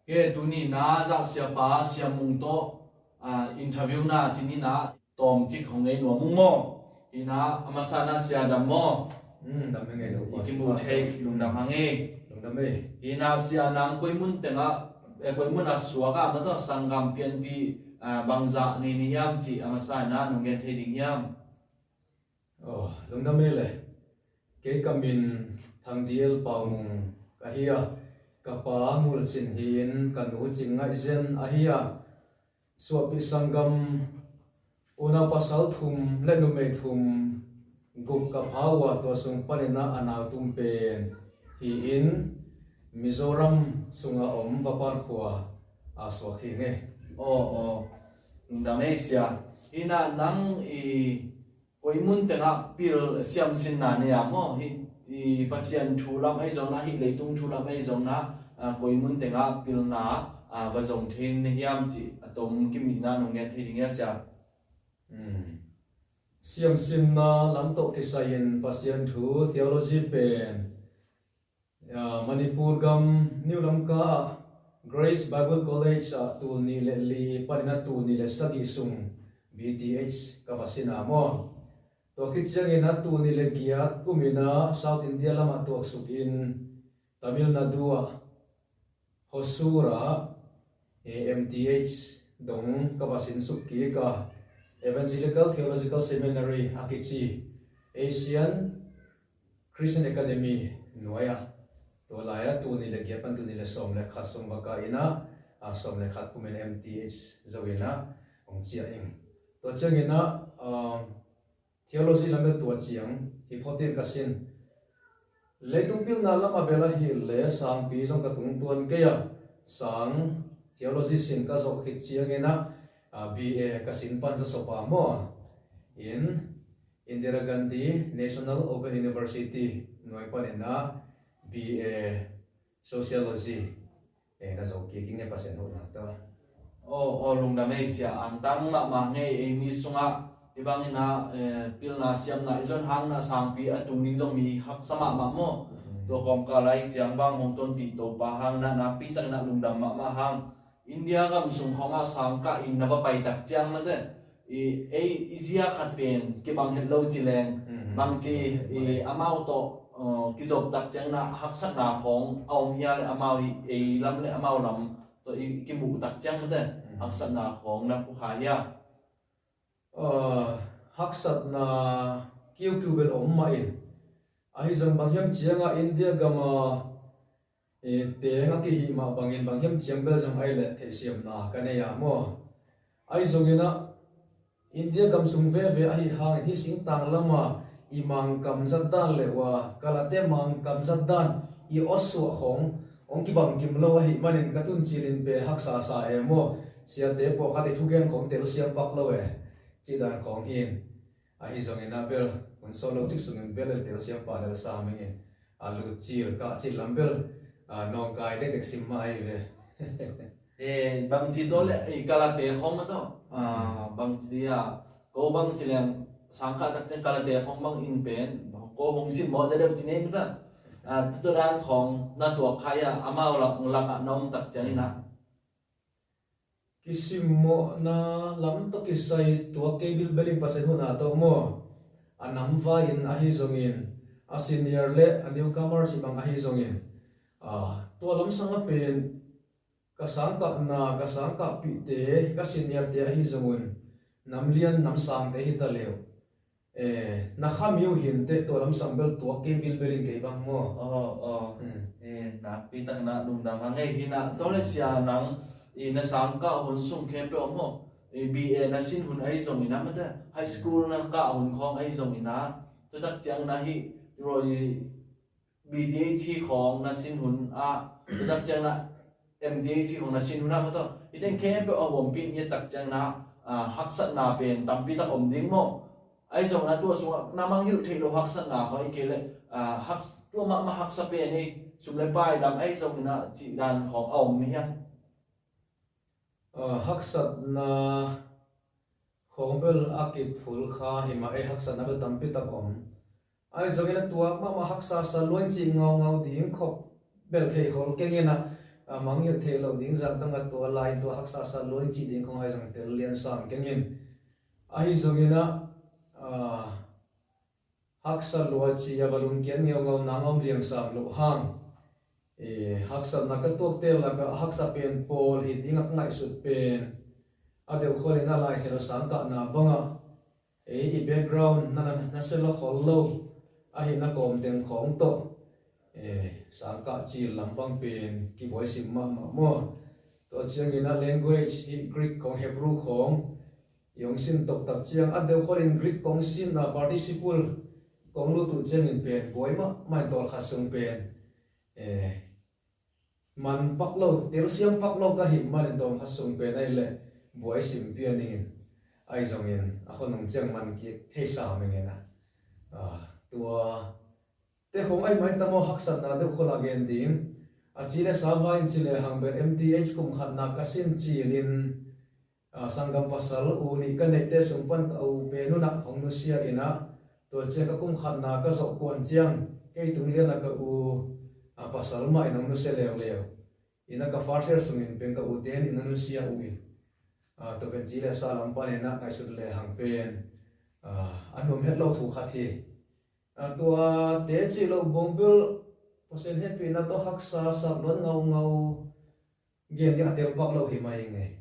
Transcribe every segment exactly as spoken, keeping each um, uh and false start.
Ke tuni na zah siapa Sia Mung tawh, ah, interview na cini na tawmcik hong ngei nuam ung maw? Hi na a masa na Sia dam maw? Hmm, dam hi ngei lo. I kimu thei lungdam hang e. Lungdam e. Hi na Sia nang koi mun tengah, eh, koi mun a suak ah maw tawh sanggam pianpih, ah, bangzah nei ni hiam cih a masa na nong gen thei ding hiam? Oh, lungdam e le. Kei ka min Thang D L Pau Mung ka hi a, ka pa Ngul Cin hi-in ka nu Cing Ngaih Zen ahi a, suahpih sanggam unau pasal thum le numei thum guk ka pha uh a, tua sung panin a nau tum pen hi-in Mizoram sunga om Vapan khua a suak hi ngei. Aw, aw. Lungdam e Sia. Hi na nang i koi mun tengah pil siamsinna nei a maw? Hi, i Pasian thu lam ahi zongin ah, hi leitung thu lam ahi zongin ah, ah, koi mun tengah pilna, ah, va zong thei na hiam cih a tom kim ina nong nget thei ding hia Sia? Hmm. Siamsinna lam tawh kisai-in Pasian thu theology pen, ah, Manipur gam New Lamka ah Grace Bible College ah tul nih le li panin a tul nih le sagih sung B T H ka va sin a maw. Tua khit ciangin a tul nih le giat kumin a South India lamah tuaksuk in Tamil Nadu ah Hosur ah, eh, M T H dong ka va sinsuk kik a, Evangelical Theological Seminary a kici Asian Christian Academy nuai ah, tua lai ah tul nih le giat pan tul nih le sawm le khat sung va kah in a, ah, sawm le khat kumin M T H zo in a hong ciah ing. Tua ciangin a, ah, theology lam bel tua ciang hi phot in ka sin. Leitung pilna lam a bel ahih leh sangpi zong ka tungtuan kei a, sang theology sin ka zawh khit ciangin a, ah, B A ka sin pan za sop a maw. In Indira Gandhi National Open University nuai panin a B A Sociology, eh, na zo kik ing e, Pasian huhna tawh. Aw, aw, lungdam e Sia, angtang mahmah ngei, ei mi sungah hih bangin a, eh, pilna siamna i zon hangin a sangpi a tung ding zong mi haksa mahmah maw. Mm. Tua kawmkal ah hih ciang bang hong tonpih Topa hangin a nakpi takin a lungdam mahmah hang. India gam sung khawng ah sangkah in na va pai tak ciang mate, i, ei, i zia khat pen kibang het lo ci leng, mhm, bangci, i, amau tawh, uh, kizop tak ciang na haksatna khawng a om hia le amau i, ei lam le amau lam tawh i kimuh tak ciang mate, mhm, haksatna khawng na pukha hia? Ah, haksatna kiukiu bel om mah in, ahi zong bang hiam ciangah India gama, eh, teng a kihih mah bangin bang hiam ciang bel zong ahi leh theihsiamna ka nei ah maw. Ahi zongin ah India gam sung veve ahi hangin hih singtang lama i Mangkam zat dan le ua, Kalate Mangkam zat dan i awsuah khawng hong kibang kim lo ahi manin ka tun cilin pen haksa sa e maw. Siate pawlkhat i thugen khawng telsiam pak lo e. Cih dan khawng hi in. Ahi zongin ah bel hun sawt lo cik sungin bel el telsiam pah lel sa mengin a lut cil kah cil lam bel, a, nawngkai dekdek sim mah ahi ve. Eh, bangci tawh le, eh, Kalate khawng mah tawh. Ah, bangci dia, ko bangci leng sangkah tak ciang Kalate khawng bang in pen, ko hong sim mawh za deuh ci nei mah ta. Ah, tutu dan khawng na tuak khai a, amau lak, lakah na om tak ciangin ah. Kisimmawhna lam tawh kisai tuak kei bilbel in Pasian huhna tawh maw. A namvai in ahi zongin, a senior le a newcomer cih bang ahi zongin, ah, tua lamsang a pen ka sangkahna, ka sangkahpihte, ka seniorte ahi zongun, namlian namsangte hi ta leh uh, eh, na khami uh hinteh tua lamsang bel tuak kei bilbel in kei bang maw. Aw, aw. Hmm. Eh, nakpi tak na lungdam hang e. Hi na, tua le Sia nang, i na sangkah hun sung khempeuh aw maw. I B A na sin hun ahi zongin ah mate, high school na kah hun khawng ahi zongin ah, tua tak ciang na hi, roi B T H hi khawng na sin hun ah, tua tak ciang na M T H hi khawng na sin hun ah mate. Hih teng khempeuh a huampih in i et tak ciang na, ah, haksatna pen tampi tak om ding maw. Ahi zongin ah tua sungah na mangngilh theih loh haksatna khawng hi kei leh, ah, hak-, tua mahmah haksa pen hi, sum le pai lam ahi zongin ah cih dan khawng a om hi hiam? Ah, haksatna khawng bel a kiphul kha hi mah e, haksatna bel tampi tak om. Ahi zongin a tua mahmah haksa sa lua in cih ngaungau ding khop bel thei khol keng in a, a mangngilh theih loh ding zah tangah tua lai tua haksa sa luang cih ding khong ahi zong tel lian sam keng in. Ahi zongin ah, a, haksa lua ci a va lungkiat ngeungau nang om liang sam loh hang. E, haksatna ka tuakte lakah haksa pen pawl hi ding a ka ngaihsut pen a deuh kholin a Lai Siangtho sangkahna bangah, e, i background na, na, na sel a khol lo ahi na kawm teng khawng tawh, e, sangkah cil lam bang pen kibuai sim mahmah maw? Tua ciangin a language hi Greek khawng, Hebrew khawng i hong sin toktak ciang a deuh kholin Greek kong sin a participle kong lut uh ciangin pen buai mahmah in tawlkhat sung pen, e, man pak lo, telsiam pak lo ka hih manin tawlkhat sung pen ahih leh buai sim pian ingin, ahi zongin a khonung ciang man kik thei sam ingin ah, a, tua te khong ahi mai tamaw haksatna deuh khol a gen ding. A ci le sa vai in ci le hang bel M T H kum khatna ka sin cilin, a, sanggam pasal u nih ka neihte sung pan ka u pen unah hong nusia inah, tua ciang ka kum khatna ka zawh kuan ciang kei tung lianah ka u, a, pasal mah in hong nusia leuleu. Inah ka first year sungin pen ka u ten in hong nusia uh in, a, tua pen ci le sa lam pan inah ngaihsut le hang pen, a, a nuam het lo thu khat hi. A, tua te cih loh bawng bel Pasian hehpihna tawh haksa sak luat ngaungau gen ding a tel pak lo hi mai ing ei.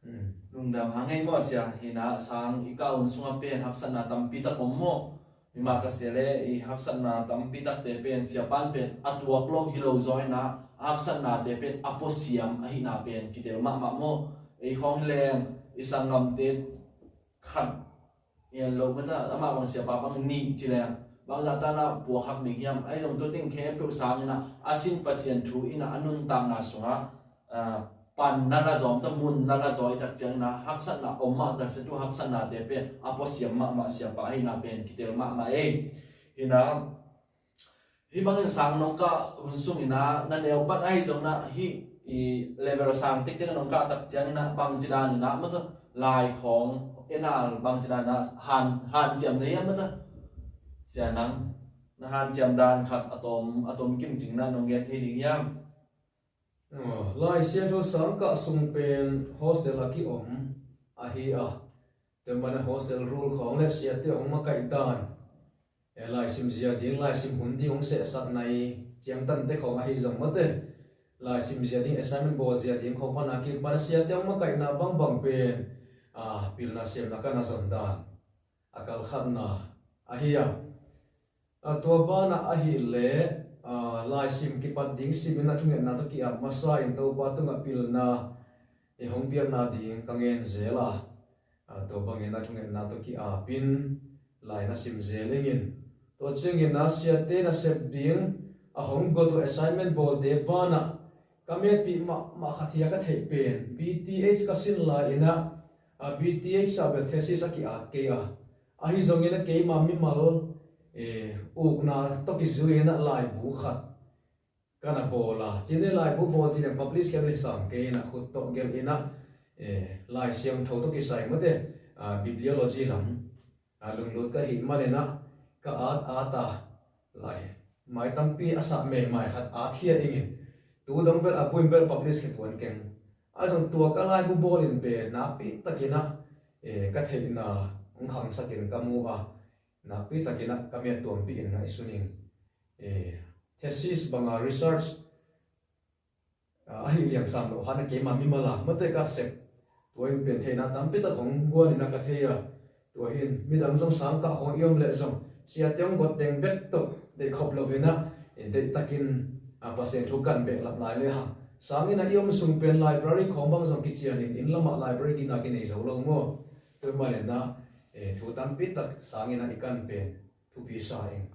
Hmm. Lungdam hang ei maw sia, hinah sang i kah hun sungah pen haksatna tampi tak om maw? Himah ka sia le i haksatna tampi takte pen siapan pen a tuak lo hi lo zaw inah a haksatnate pen a puasiam ahihna pen kitel mahmah maw? Ei khawng hi leng i sanggamte khat en lo mata, amah bang siapa bang nih ci leng bang zah tanah puakhak ding hiam? Ahi zong tu ting khempeuh sang inah a sin Pasian thu inah a nuntakna sungah, ah, pan na la zawm ta, mun na la zaw i tak ciang inah haksatna om mah tak sia, tu haksatnate pen a puasiam mahmah siapa ahihna pen kitel mahmah ei. Hinah hih bangin sang nong kah hun sung inah na neu pan ahi zong inah hih i level sang tektek nong kah tak ciang inah bangci dan inah mata lai khawng enal bangci dan inah han, hanciam na hiam mata? Sia nang na hanciam dan khat a tom, a tom kim cing inah nong gen thei ding hiam? Aw, Lai Siangtho sangkah sung pen hostel a ki-om ahi a, tua mana hostel rule khawng le siate hong makaih dan, e, laisim zia ding, laisim hun ding hong sehsak nai ciangtante khawng ahi zong mate, laisim zia ding, assignment bawl zia ding khawng pana kik pana siate hong makaihna bangbang pen, a, pilna siamna kana zon dan a kalkhatna ahi a. A, tua banah ahih leh, a, laisim kipat ding simin a thungetna tawh ki-ap masa in Topa tungah pilna i hong piakna ding ka ngen zel a, a, tua bangin a thungetna tawh ki-apin lai na sim zel ingin. Tua ciangin a siate nasep ding a hong guat uh assignment bawlte banah ka metpih mahmah khat hi a ka theih pen B T H ka sin lai inah, a, B T H ah bel thesis a ki-at kei a, ahi zongin a keima mimal, e, ukna tawh kizui inah laibu khat kana bawl a, cine laibu bawl cine publish kei le sam kei inah khut tawh gelh inah, e, Lai Siangtho tawh kisai mate, a, bibliology lam a lunglut ka hih manin ah ka at at a, lai mai tampi a sah meimai khat at hi a ingin, tu dong bel a buin bel publish khe tuan keng. A zong tua ka laibu bawlin pen nakpi takin ah, e, ka theihna hong khangsakin ka mu a, nakpi takin ah ka miat tuampi in ngaihsun ing. E, thesis banga research a, ahi liang sam lo hana keima mimal a mate ka sep. Tua in pen theihna tampi tak hong guan in a ka thei a, tua hin midang zong sangkah hong i om leh zong siate hong guat teng bek tawh deih khop lo in a, e, deih takin, a, Pasian thu kan behlap lai le hang. Sangin a i om sung pen library khawng bang zong kician in, inn lamah library gina kinei zo lo maw? Tua manin a, e, thu tampi tak sangin a i kan pen thupi sa ing.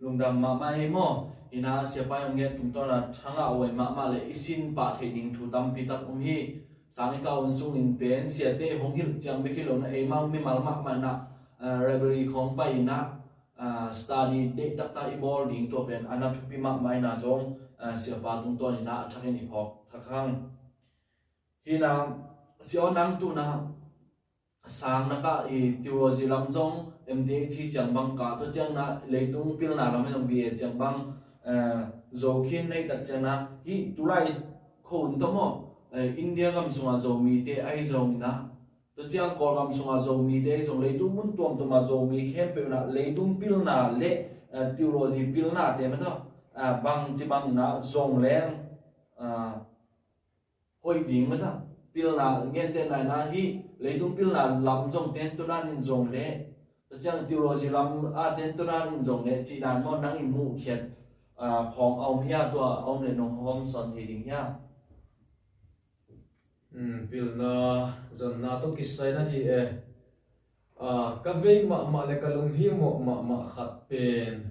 Lungdam mahmah ei maw? Ina siapa i hong gen tungtawn a thangah huai mahmah le i sin pah theih ding thu tampi tak om hi. Sang i kah hun sungin pen siate hong hilh ciang bek hi lo na, eimau mimal mahmah na, eh, library khawng pai ina, eh, study deih taktak i bawl ding tua pen a na thupi mahmah ina zong, eh, siapa tungtawn ina a thakin i phawk thak hang. Hina, sia aw nang tuna sang na kah i theology lam zong M T H hi ciang bang kah, tua ciang na leitung pilna lam hi zong B A ciang bang, Zokhin na hih tak ciangin ah, hih tulai khua hun tawh maw, India gam sungah Zomite ahi zongin ah, tua ciang Kawlgam sungah Zomite ahi zong, leitung mun tuamtuamah Zomi khempeuh in ah leitung pilna le theology pilnate mah tawh bangci bangin ah zong leng hoih ding mah tawh, pilna gentehna in ah hih leitung pilna lam zong tento danin zong leh, tua ciang theology lam a tento danin zong leh cih dan maw, nang i muhkhiat khawng a om hia? Tua a om leh nong hawmsawn thei ding hia? Pilna zonna tawh kisai na hi e. Ka vei mahmah le ka lunghimawh mahmah khat pen,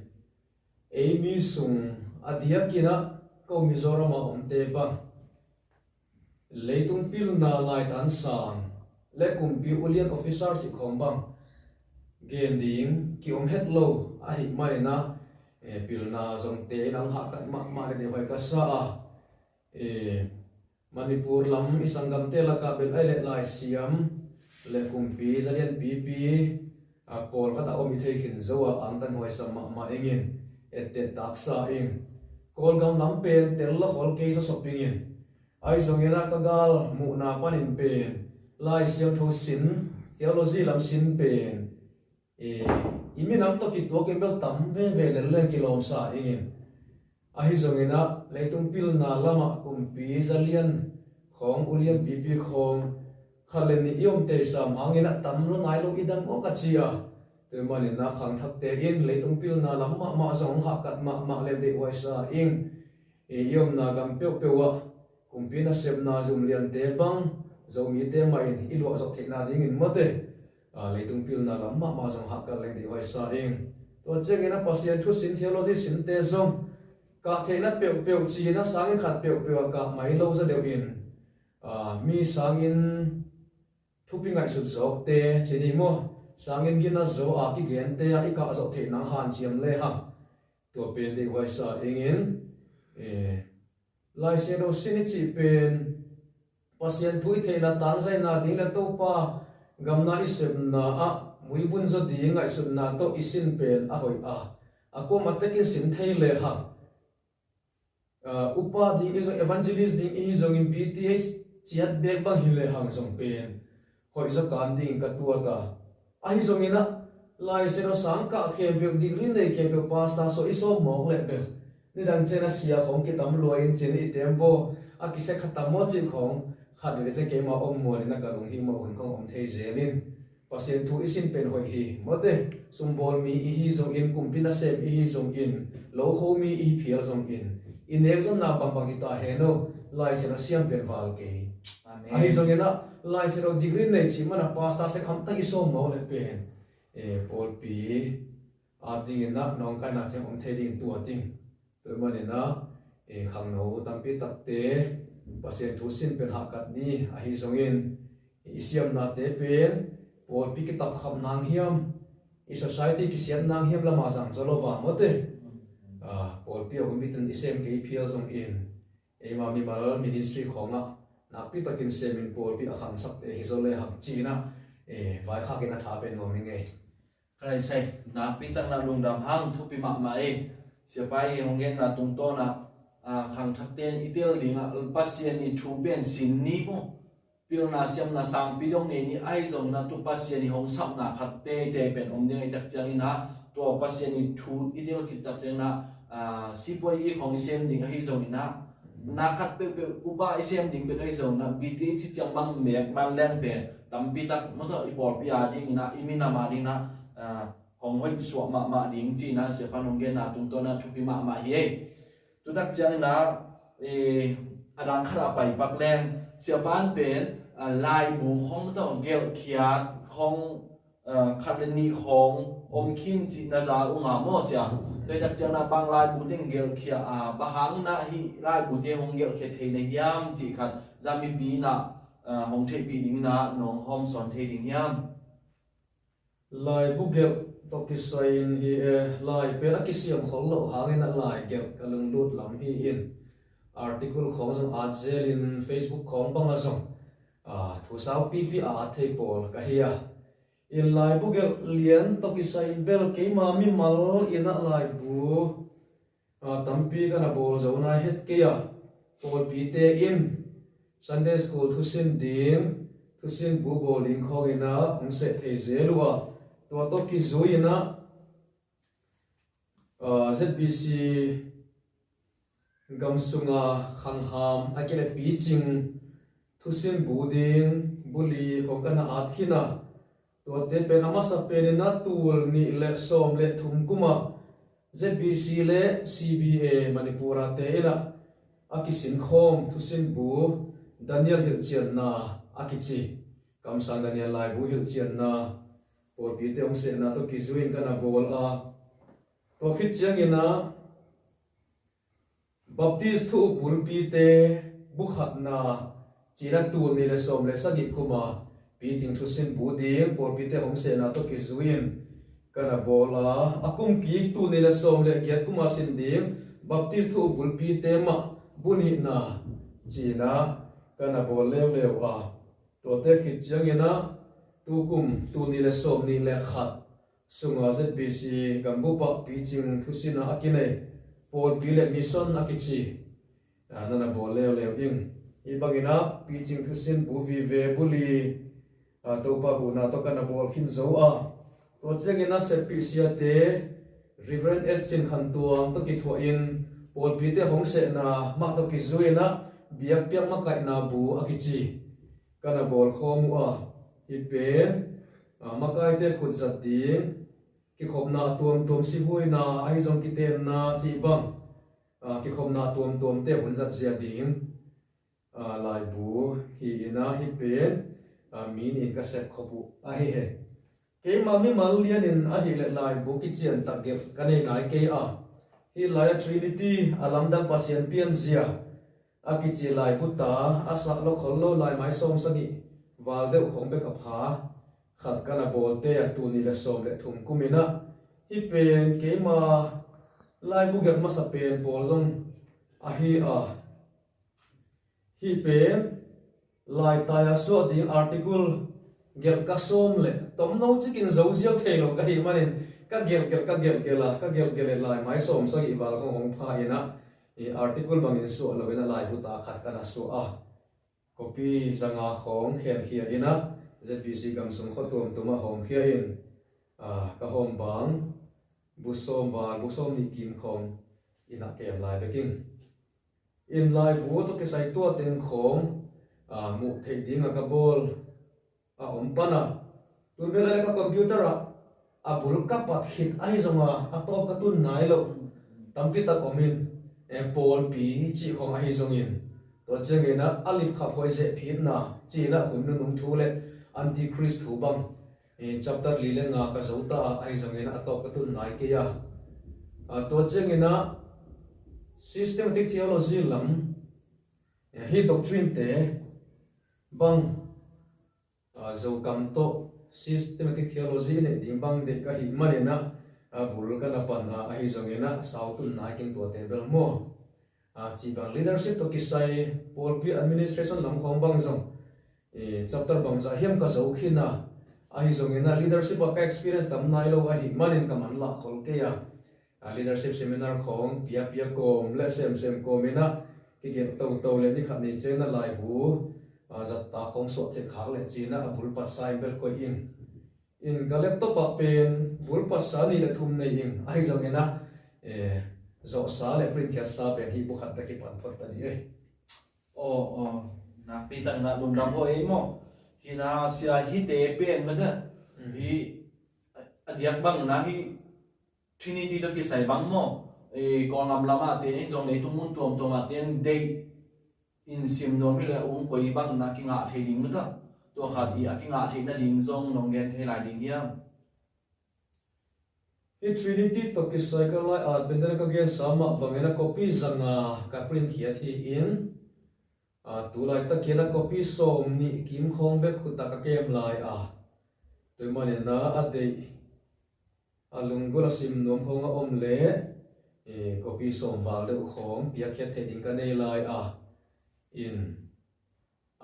ei mi sung a diakin ah ko Mizoram a omte bang, leitung pilna laitan sang le kumpi ulian officer cih khawng bang gen ding kiom het lo ahih manin ah, pilna zongte in ang hahkat mahmah le deihhuai ka sa a, Manipur lam i sanggamte lakah bel ai leh laisiam le kumpi zalian pipi a pawlkhat a om i thei khin zo a, angtan huaisa mahmah ingin etteh taksa ing. Kawlgam lam pen tel lakhol kei zawsop ingin, ahi zongin ah ka gal muhna panin pen Lai Siangtho sin, theology lam sin pen i minam tawh kituakin bel tam veve lel leng kilawmsa ingin, ahi zongin ah leitung pilna lamah kumpi zalian khawng, ulian pipi khawng khat le nih i om teisam hangin ah tam lo nai lo i dam aw ka ci a, tua manin ah khangthakte in leitung pilna lam mahmah zong hahkat mahmah le deihhuaisa ing. I omna gam peuhpeuh ah kumpi nasepna zum liante bang Zomite mah in i luah zawh theihna dingin mawte, leitung pilna lam mahmah zong hahkat leng deihhuaisa ing. Tua ciangin ah Pasian thu sin, theology sinte zong kah theihna peuhpeuh ci-in ah sanginn khat peuhpeuh ah kah mai lo zaw deuh in, mi sanginn thupi ngaihsut zawkte ci ni maw, sanginn gina zaw a kigente ah i kah zawh theihna hanciam lehang, tua pen deihhuaisa ingin. Lai Siangtho sin i cih pen Pasian thu i theihna tangzaina ding le Topa gamna i sepna ah muibun zaw ding ngaihsutna tawh i sin pen a hoih a, a kuamah tekin sin thei lehang, upa ding i zong, evangelist ding i hi zongin, B T H ciat bek bang hi lehang zong pen hoih zaw kan dingin ka tuat a, ahi zongin ah Lai Siangtho sang kah khempeuh, degree nei khempeuh, pastor sawh i sawm mawk leh bel, nidang ciangin ah sia khawng kitam lua in ci-in i tembaw a kisia kha tam maw cih khawng khat veve ciang keima om muanin ah ka lunghimawh hun khawng om thei zel in. Pasian thu i sin pen hoih hi mawte, sumbawl mi i hi zongin, kumpi nasem i hi zongin, lokho mi i hi phial zongin, i nek zonna bangbang hi ta hen aw, Lai Siangtho siam pen val kei. Ahi zongin ah Lai Siangtho degree nei cih manin ah pastor sek hamtang i sawm mawk leh pen, pawlpi at dingin ah nawngkaina ciang om thei dingin tuat ing. Tua manin ah khangno tampi takte Pasian thu sin pen hahkat ni, ahi zongin i siamnate pen pawlpi kitapkhap nang hiam, i society kisiat nang hiam lamah zang zaw lo va mawte, pawlpi a hun bitin i sem kei phial zongin, eima mimal ministry khawngah nakpi takin semin pawlpi a khangsakte hi zaw lehang ci-in ah vaikhakin a tha pen nuam i ngei. Ka lai sai, nakpi takin ah lungdam hang, thupi mahmah ei. Siapa i hong genna tungtawn ah khangthakte in i tel dingah Pasian i thu pen sin ni maw, pilna siamna sangpi dong nei ni, ahi zongin ah tu Pasian i hong sapna khat teitei pen om ding ahih tak ciangin ah, tua Pasian i thu i tel khit tak ciangin ah, sipuai i khawng i sem ding ahi zongin ah, na khat peuhpeuh upa i sem ding bek ahi zongin ah, B T H ciang bang mek man leng pen tampi tak mawtaw i pawlpi a dingin ah, i minam a dingin ah hong hoih suak mahmah ding ci-in ah siapa in hong genna tungtawn ah thupi mahmah hi ei. Tutak ciangin ah a dang khat a pai pak leng, siapa in pen laibu khawng mawtaw gelhkhiat khawng khat le nih khawng om khin cih na za uh nga maw sia? Tutak ciangin ah bang laibu teng gelhkhia a, bang hangin ah hih laibute hong gelhkhia thei na hiam cih khat zamipi in ah hong theihpih dingin ah nong hawmsawn thei ding hiam? Laibu gelh tawh kisai-in hi e, lai pen a kisiam khol loh hangin ah lai gelh ka lunglut lam hi in, article khawng zong at zelin Facebook khawng bangah zong thu saupipi a at thei pawl ka hi a. In laibu gelh lian tawh kisai bel keima mimal in ah laibu A tampi ka na bawl zo nai het kei a, pawlpite in Sunday school thusin ding, thusin bu bawl ding khawngin ah hong seh thei zel uh a, tua tawh kizui-in ah, a, Z B C gam sunga khangham a kileh picing thusin bu ding bu li khawng ka na at khin a, tuate pen a masa penin ah tul nih le sawm le thum kum a Z B C le C B A Manipur a te in ah a kisinkhawm thusin bu Daniel hilhcianna a kici, Kamsang Daniel laibu hilhcianna pawlpite hong sehna tawh kizui-in ka na bawl a, tua khit ciangin ah Baptist thu-up bulpite bu khatna ci-in ah tul nih le sawm le sagih kum a picing thusin bu ding pawlpite hong sehna tawh kizui-in ka na bawl a, a kum kik tul nih le sawm le giat kum a sin ding Baptist thu-up bulpite mah bu nihna ci-in ah ka na bawl leuleu a, tuate khit ciangin ah tukum tul nih le sawm nih le khat sunga Z B C gambup ah picing thusin a kinei pawlpi le mission a kici, a, na na bawl leuleu ing. Hih bangin ah picing thusin bu vive bu li, a, Topa huhna tawh ka na bawl khin zo a, tua ciangin ah seppih siate Reverend S Cin Khan Tuang tawh kithuahin pawlpite hong sehna mah tawh kizui-in ah biakpiak makaihna bu a kici ka na bawl khawm uh a, hih pen, a, makaite khut zat ding, kikhopna a tuamtuam sihuaina ahi zong kitenna cih bang, a, kikhopna a tuamtuamte hun zat zia ding, a, laibu hi-in ah hih pen, a, mi nih in ka sepkhop uh ahi hi. Keima mimal lianin ahih leh laibu kician tak gelh ka nei nai kei a, hih lai-ah Trinity, a lamdang Pasian pianzia a kici laibu ta a sak lo khol lo laimai sawm sagih val deuh khawng bek a pha khat ka na bawlte a, tul nih le sawm le thum kum in ah hih pen keima laibu gelh masa pen pawl zong ahi a, hih pen laitai a suah ding article gelh ka sawm leh tomno cikin zo ziau thei lo ka hih manin ka gelh gelh, ka gelh gelh a, ka gelh gelh leh laimai sawm sagih val khawng hong pha in ah, i article bangin suah lo in ah laibu ta khat ka na suah a, copy zanga khawng khenkhia in ah Z B C gam sung khua tuamtuam ah hawmkhia in, a, ka hawm bang bu sawm val, bu sawm nih kim khawng in ah kem lai bek ing. In laibu tawh kisai tua teng khawng, a, muh theih ding a ka bawl a om pan a, tun bel a le ka computer ah a bul ka pat khit ahi zong a, a tawp ka tun nai lo tampi tak om in, e, pawlpi cih khawng ahi zongin, tua ciangin ah a lipkhap huai zeh phitna ci-in ah hun nunung thu le antichrist thu bang, e, chapter li le nga ka zo ta a, ahi zongin ah a tawp ka tun nai kei a. A, tua ciangin ah systematic theology lam, e, hih doctrine te bang, a, Zokam tawh systematic theology i neih ding bang deih ka hih manin ah, a, bul ka na pan a, ahi zongin ah sau tun nai keng tuate bel maw. A, cih bang leadership tawh kisai pawlpi administration lam khawng bang zong, e, chapter bangzah hiam ka zo khin a, ahi zongin ah leadership ah ka experience tam nai lo ahih manin ka manlah khol kei a. A, leadership seminar khawng pia pia kawm le sem sem kawm in ah kigelh toto le ni khat ni ciangin ah laibu, a, zatta khawng suah thei khak leh ci-in ah a bul patsa in bel koih in. In ka laptop ah pen bul patsa nih le thum nei in, ahi zongin ah, e, zawhsa le print khiatsa pen hih bu khat bek hi pan phot ta dih ei. Aw, aw, nakpi tak in ah lungdam hawh ei maw. Hi na sia hihte pen mah ta. Mm. Hih a diak bang na hih Trinity tawh kisai bang maw, e, Kawlgam lamah te in zong leitung mun tuamtuamah te in deih in sim nuam hi leh ung koi bang na kingah thei ding mah ta. Tua khat i a kingah theih nading zong nong gen thei lai ding hiam? Hih Trinity tawh kisai ka lai-at pen te na ka gensa mah bangin a copy zanga ka print khiat hi in, a, tu laitak in a copy sawm nih kim khawng bek khut ah ka kem lai a, tua ahih manin ah a deih a lunggulh a sim nuam khawng a om leh, e, copy sawm val deuh khawng piakkhiat theih ding ka nei lai a. In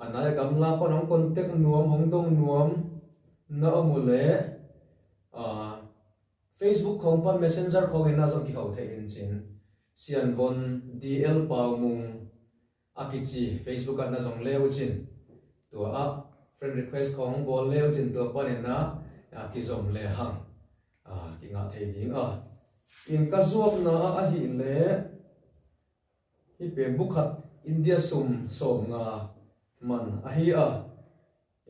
a nai a gamla pan hong contact nuam, hong dong nuam na om uh leh, a, Facebook khawng pan, Messenger khawng in ah zong kiho thei in cin. Sianvon D L Paumung a kici Facebook ah na zong le uh cin, tua ah friend request khawng bawl le uh cin, tua panin ah, ah, kizom le hang, ah, kingah thei ding a. In ka zuakna ah ahih leh hih pen bu khat India sum sawmnga man ahi a.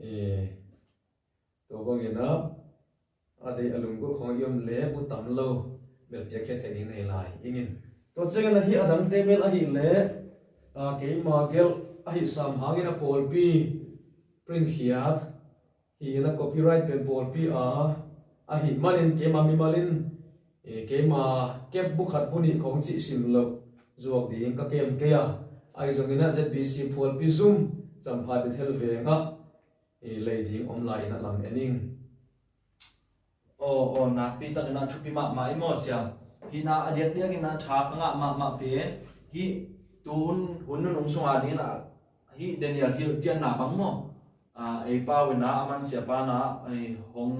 Eh, tua bangin ah a deih a lunggulh khawng i om leh bu tam lo bel piakkhiat theih ding nei lai ing in. Tua ciangin ah hih a dangte bel ahih leh, ah, keima gelh ahih sam hangin a pawlpi print khiat hi in ah copyright pen pawlpi a ahih manin keima mimal in, eh, keima kep bu khat bu nih khawng cih sim loh zuak ding ka kem kei a. Ahi zongin ah Z B C phualpi zum Champhai Bethel veng ah, eh, lei ding om lai in ah lam en ing. Aw, aw, nakpi takin ah thupi mahmah i maw Siam. Hih na a diakdiakin ah tha ka ngah mahmah pen hih tu hun, hun nunung sungah dingin ah hih Daniel hilhcianna bang maw. Ah, ei pau in ah a man siapa in ah, eh, hong,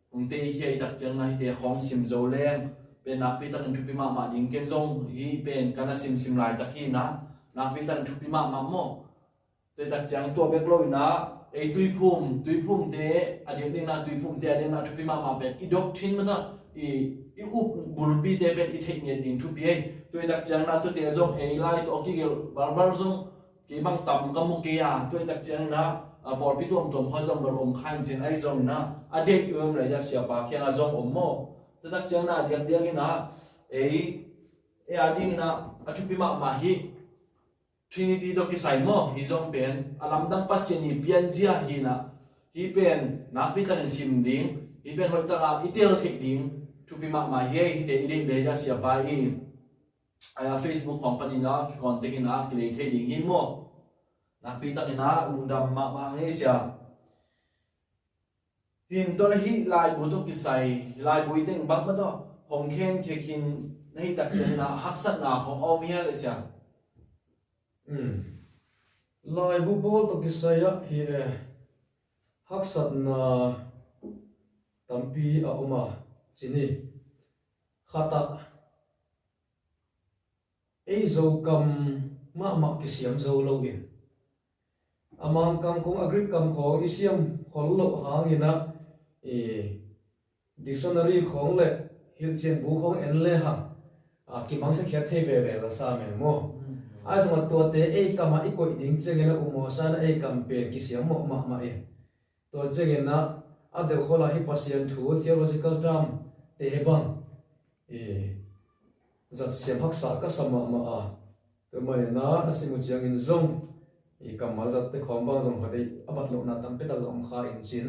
hong teikhia i tak ciangin ah hihte khawng sim zo leng pen nakpi takin thupi mahmah ding, ken zong hih pen ka na simsim laitak hi in ah nakpi takin thupi mahmah maw. Tua i tak ciang tua bek lo in ah ei Tuiphum, Tuiphumte a diakdiakin ah, Tuiphumte a diakdiakin ah thupi mahmah pen i doctrine mah tawh i, i uk bulpite pen i theih ngiat ding thupi ei. Tua i tak ciangin ah tuate zong ei lai tawh kigelh balbal zong kei bang tam ka mu kei a, tua i tak ciangin ah, a, pawlpi tuamtuam khawng zong bel om kha in cin ahi zongin ah a deih i om leh a siapa kiangah zong om maw. Tua i tak ciangin ah a diakdiakin ah ei, ei a dingin ah a thupi mahmah hih Trinity tawh kisai maw, hih zong pen a lamdang Pasian i pianzia hi in ah, hih pen nakpi takin sim ding, hih pen hoih takin i tel theih ding thupi mahmah hi ei. Hihte i deih leh a siapa i, a, Facebook khawng panin ah kicontact in ah kilei thei ding hi maw. Nakpi takin ah lungdam mahmah hang ei Siam. Hih tua leh hih laibu tawh kisai, laibu i teng bang mah tawh hong khenkhia khin na hih tak ciangin ah haksatna khawng a om hiam ei Siam? Um. Laibu bawl tawh kisai ah hi e, haksatna tampi a om a, ci ni. Khat ah ei Zo kam mahmah kisiam zo lo in, a Mangkam kong, a Greek kam khawng i siam khol loh hangin ah, i dictionary khawng leh hilhcianbu khawng en le hang, a, kimangsa khiat thei veve la sa me maw. Ahi zongin ah tuate ei kam ah i koih ding ciangin ah u mawsa in ah ei kam pen kisiam mawh mahmah in. Tua ciangin ah a deuh khol ah hih Pasian thu, theological term te bang, i, zat siam haksa ka sa mahmah a. Tua manin ah na sim uh ciangin zong i kammal zatte khawng bang zong ka deih a bat lohna tampi tak zong om kha in cin.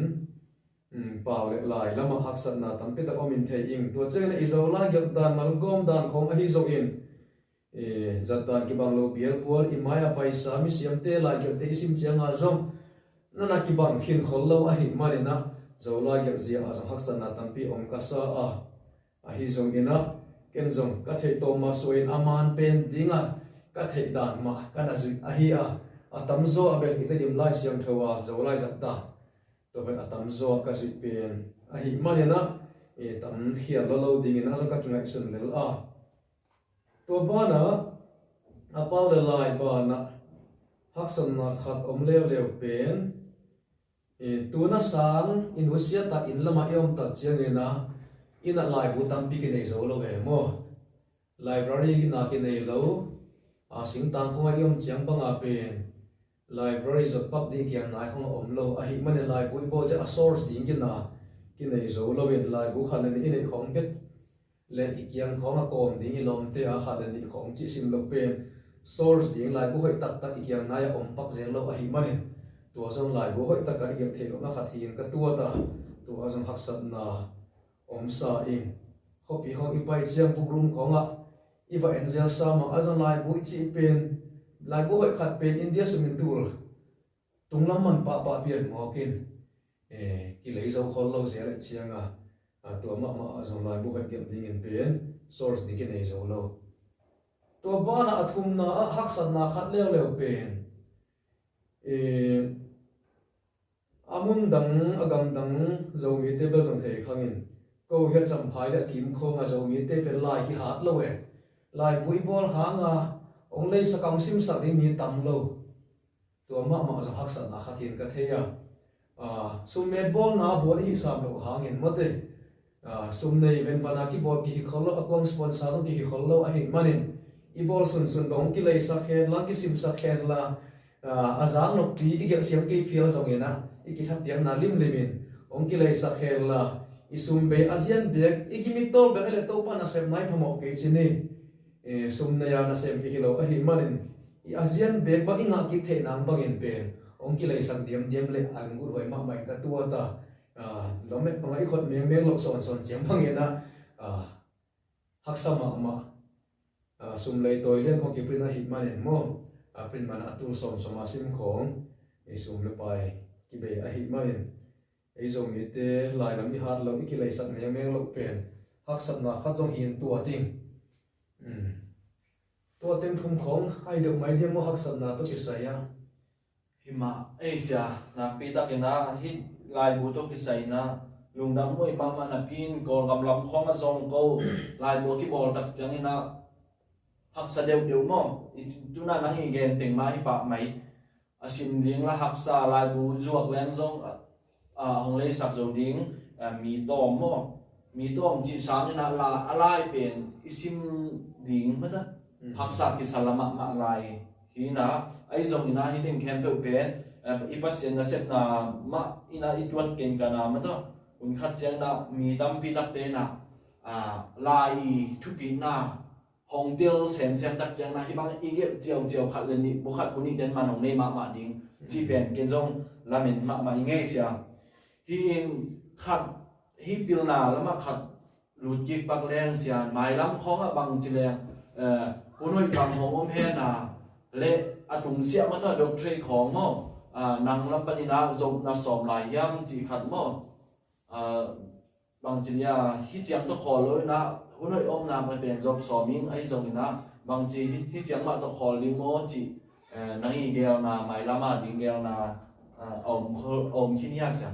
Um, pau leh lai lamah haksatna tampi tak om in thei ing. Tua ciangin ah i Zo laigelh dan, malgawm dan khawng ahi zongin, eh, zat dan kibang lo bialpual, i mai-a paisa, misiamte laigelhte i sim ciangah zong na na kibang khin khol lo ahih manin ah Zo laigelh zia ah zong haksatna tampi om ka sa a. Ahi zongin ah ken zong ka theih tawm mah suahin a man pen dingah ka theih dan mah ka na zuih ahi a. A tamzaw ah bel i Tedim Lai Siangtho a Zolai zat dan, tua bel a tamzaw ah ka zuih pen ahih manin ah, eh, tam khial lo lo dingin ah zong ka kingaihsun lel a. Tua banah a pau leh lai banah haksatna khat om leuleu pen, eh, tuna sang i nusia tak inn lamah i om tak ciangin ah inn ah laibu tampi kinei zo lo ve maw. Library inn ah kinei lo, a, singtang khawngah i om ciang banga pen library zot pak ding kiang nai khawng a om lo. Ahih manin laibu i bawl ciang a source ding kina kinei zo lo in, laibu khat le nih i neih khawng bek le i kiang khawng a kawm ding i lawmte a khat le nih khawng cih sim loh pen source ding laibu hoih taktak i kiang nai a om pak zel lo ahih manin tua zong laibu hoih takah i gelh theih lohna khat hi in ka tuat a. Tua zong haksatna om sa in, khuapi khawng i pai ciang book room khawngah i va en zel sa mah a zong laibu i cih pen, laibu hoih khat pen India sum in tul tunglam man pahpah pian mawk in, eh, kilei zo khol lo zel ahih ciangah, a, tua mahmah a zong laibu hoih gelh dingin pen source ding kinei zo lo. Tua banah a thumna ah haksatna khat leuleu pen, eh, a mun dang a gam dang Zomite bel zong thei khang in, ko hiah Champhai le a kim khawngah Zomite pen lai kihat lo e. Laibu i bawl hanga hong leisak a hong simsak ding mi tam lo. Tua mahmah zong haksatna khat hi in ka thei a. Ah, summet bawlna a bawl i hihsam loh hangin mawte. Ah, sum nei venvana kibawl kihi khol lo, a kuang sponsor zong kihi khol lo ahih manin i bawl sunsun bang hong kileisak hen la, kisimsak hen la, ah, a zak nokpi i gelh siam kei phial zongin ah, i kithapiakna limlimin hong kileisak hen la, i sum bei a zian bek, i gimit tawl bek a le Topa nasepna i phamawh kei ci ni. Eh, sum nei a nasem kihi lo ahih manin, i a zian bek bang i ngah kik theih nang bangin pen hong kileisak diamdiam le a lunggulh huai mahmah in ka tuat a. Ah, lamet bangah i khot mengmeng loh sawnsawn ciang bangin ah, ah, haksa mahmah. Ah, sum lei tawi lian khong kiprint ahih manin maw, ah, print mana a tul sawmsawm a sim khong i sum le pai kibei ahih manin, ei Zomite lailam i hat lo, i kileisak mengmeng loh pen haksatna khat zong hi in tua ding. Hmm. Tua teng thum khong ai deuh mai diam maw, haksatna tawh kisai a? Hi mah, ei sia, nakpi takin ah hih laibu tawh kisai in ah lungdam huai mahmah napi in, Kawlgam lam khawng a zong ko laibu a kibawl tak ciangin ah haksa deuhdeuh maw? I, tu-in ah nang i gen teng mah hi pah mai. A sim ding la haksa, laibu zuak leng zong a, a hong leisak zo ding, a, mi tawm maw? Mi tawm cih sangin ah la, a lai pen i sim ding mah ta. Mm. Haksa kisa la mahmah lai hi in ah, ahi zongin ah hih teng khempeuh pen, eh, i Pasian nasepna mah in ah i tuat kenkan a mah ta. Hun khat ciangin ah mi tampi takte in ah, ah, lai thupina hong tel semsem tak ciangin ah hih bang i gelh ciauciau khat le nih, bu khat bu nih ten man hong nei mahmah ding cih pen ken zong lamen mahmah ing ei sia. Hih in khat, hih pilna lamah khat lut kik pak leng sia, mailam khawngah bangci leng, eh, hun hoih bang hong om hen a, le a tungsiah mah tawh doctorate khawng maw, ah, nang lam panin ah zopna sawm lai hiam cih khat maw? Ah, bangci nia, hih ciang tawh khawl lo in ah, hun hoih om nak leh pen zop sawm ing, ahi zongin ah bangci hih, hih ciang mah tawh khawl ding maw cih, eh, nang i gelna, mailam a ding gelna, ah, a om khol, a om khin hia sia?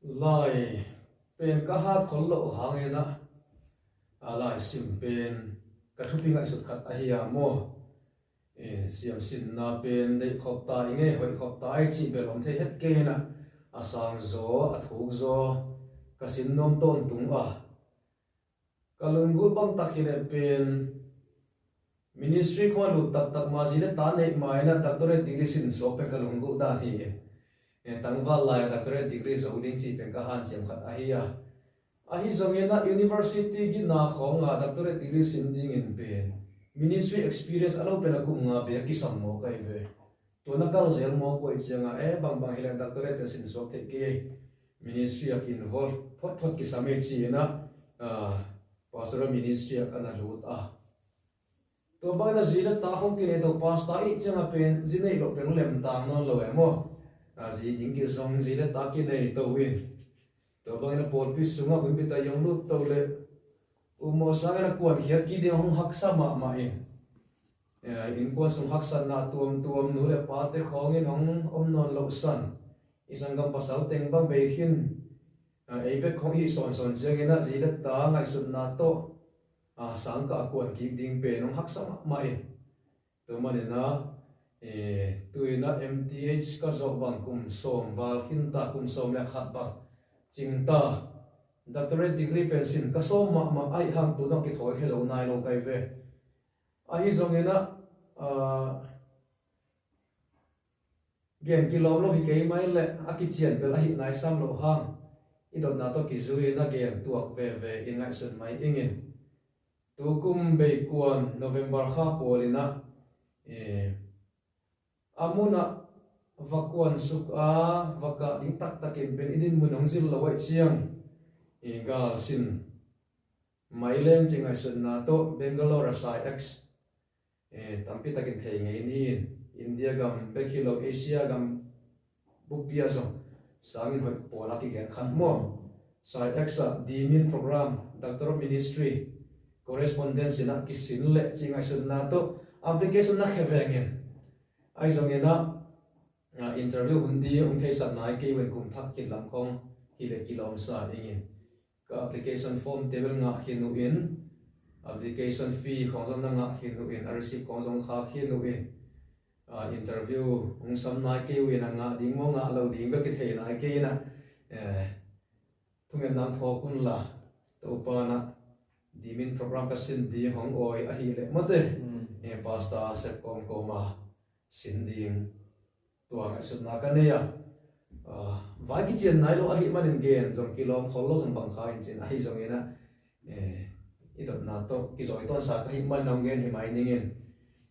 Lai pen ka hat khol loh hangin ah, a lai sim pen ka thupi ngaihsut khat ahi a maw? Eh, siamsinna pen deih khop ta i ngei, hoih khop ta i cih bel om thei het kei in ah, a sang zaw, a thuk zaw ka sin nuam tawntung a. Ka lunggulh bang tak hi leh pen ministry khawng a lut taktak ma, zi le ta neih ma in ah doctorate degree sin suak pen ka lunggulh dan hi. Eh, tangval lai a doctorate degree zo ding cih pen ka hanciam khat ahi a. Ahi zongin ah university gina khawng a doctorate degree sin dingin pen ministry experience a lo pen a kum nga bek kisam mawk ahi ve. Tua na kal zel mawk uh ahih ciangin, eh, bangbang hi leh doctorate pen sin suak theih kei. Ministry a ki-involve photphot kisam ei ci-in ah, ah, pastoral ministry ah ka na lut a. Tua bangin ah zi le ta khawng kinei to, pastor i hih ciangin pen zi neih loh pen lemtang nawn lo e maw? Ah, zi ding kizong, zi le ta kinei to in. Tua bangin ah pawlpi sungah hun bit a i hong lut to leh, u maw sangin a kuankhiat kik ding hong haksa mahmah in. Eh, innkuan sung haksatna tuamtuam, nu le pate khawngin hong om nawn loh san, i sanggam pasal teng bang bei khin, eh, ei bek khawng i hih sawnsawn ciangin ah zi le ta ngaihsutna tawh, ah, sangkah a kuan kik ding pen hong haksa mahmah in. Tua manin ah, eh, tu-in ah M T H ka zawh bang kum sawm val khin ta, kum sawm le khat bang cing ta. Doctorate degree pen sin ka sawm mahmah ahih hang tu-in ah kithawi khia zo nai lo ka hi ve. Ahi zongin ah, ah, gen kilawm lo hi kei mai leh a kician bel ahih nai sam loh hang, i dotna tawh kizui-in a gen tuak veve in ngaihsun mai ing in. Tukum beikuan November kha pawl in ah, eh, a mun ah va kuansuk a, va kah ding taktakin pen i dinmun hong zil lo ahih ciang, eh, gal sin mai leng ci ngaihsutna tawh Bangalore a Psy-X, eh, tampi takin thei ngei ni in, India gam bek hi lo, Asia gam buppi ah zong sangin hoih pawl a kigen khat maw? Psy-X ah D Min program, Doctor of Ministry, correspondence in ah kisin leh ci ngaihsutna tawh application na khia veng in. Ahi zongin ah, ah, interview hun ding hong theisak nai kei uh in, kum thak khin lam khawng hi leh kilawm sa ing in. Ka application form te bel ngah khin uh in, application fee khawng zong na ngah khin uh in, a receipt khawng zong khak khin uh in, ah, interview hong sam nai kei uh in, a ngah ding maw ngah lo ding bel kithei nai kei in ah, eh, thungetna phawk un la, Topa in ah dimin program ka sin ding hong awi ahih leh mate, eh, pastor sep kawmkawm a sin ding tua ngaihsutna ka nei a. Ah, vai kician nai lo ahih manin gen zong kilawm khol lo zong bang kha in cin ahi zongin ah, eh, i dotna tawh kizawi tawnsa ka hih man hong gen hi mai ning in.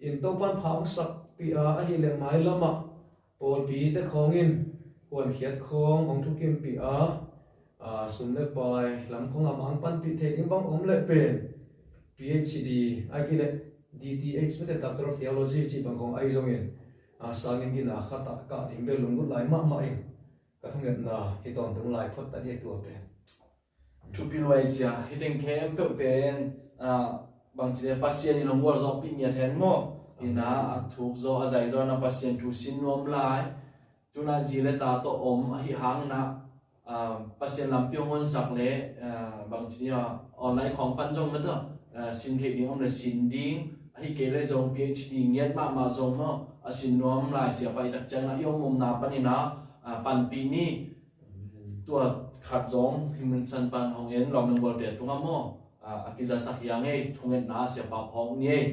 In Topan pha hong sakpih a ahih leh mailam ah pawlpite khawng in kuankhiat khawng hong thukimpih a, ah, sum le pai lam khawng a mang panpih thei ding bang om leh pen PhD, ahih kei leh D T H mate, Doctor of Theology cih bang khawng ahi zongin, ah, sangin gina khat ah kah ding bel lunggulh lai mahmah in, ka thungetna hi tawntung lai phot ta ding tua pen. Thupi lua e sia, hih teng khempeuh pen, ah, bangci le Pasian in hong gualzawhpih ngiat hen maw? Hi in ah, a thuk zaw, a zai zaw in ah Pasian thu sin nuam lai. Tu in ah zi le ta tawh om ahih hangin ah, ah, Pasian lampi hong honsak le, ah, bangci ni a, online khawng pan zong na ta, ah, sin theih ding om le sin ding, ahih kei leh zong PhD ngiat mahmah zong maw, a sin nuam lai sia, pai tak ciangin ah i om omna panin ah, ah, panpih ni. Tua khat zong hih mun san pan hong en lawm nung bawl te tungah maw, ah, a kizasak hi a ngei, thungetna sia pha phawk ni ei.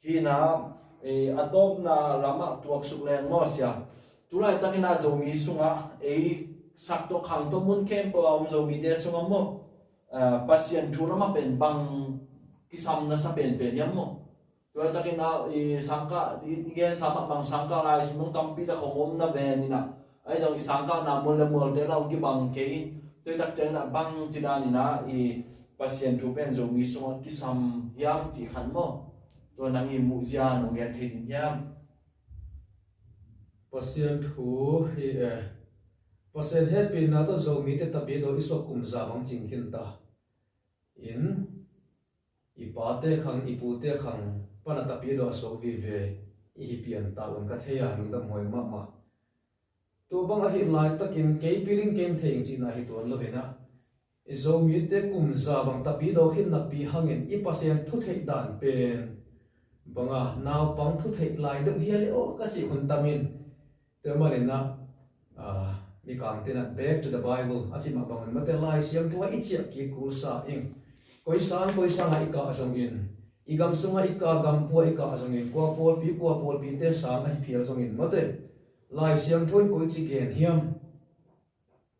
Hi in ah, eh, a tawpna lamah tuaksuk leng maw sia. Tulaitakin ah Zomi sungah ei sak tawh khang tawh mun khempeuh a om Zomite sungah maw, eh, Pasian thu lamah pen bang kisam na sa penpen hiam maw? Tulaitakin ah i sangkah, i, i gensa mah bang sangkah lai sung tampi tak hong om na ven in ah, ahi zong i sangkahna mun le mualte lah hong kibang kei in, tuaitak ciangin ah bangci danin ah i Pasian thu pen Zomi sungah kisam hiam cih khat maw? Tua nang i muhzia nong gen thei ding hiam? Pasian thu hi e. Pasian hehpihna tawh Zomite tapidaw i suak kum za bang cing khin ta in, i pate khang, i pute khang pan a tapidaw a suak vive i hi pian ta un ka thei a, lungdam huai mahmah. Tua bang ahih laitakin kei piling kei thei ing cihna hi tuan lo in ah, i Zomite kum za bang tapidaw khin napi hangin i Pasian thu theih dan pen bang a, naupang thu theih lai deuh hi a le aw ka cih hun tam in. Tua manin ah, ah, Mikangte in ah back to the Bible a cih mah bangin mate, Lai Siangtho ah i ciah kik kul sa ing. Koi sang koi sang ah i kah zongin, i gam sungah i kah, gam pua i kah zongin, kua pawlpi kua pawlpite sang a hi phial zongin mate, Lai Siangtho in koici gen hiam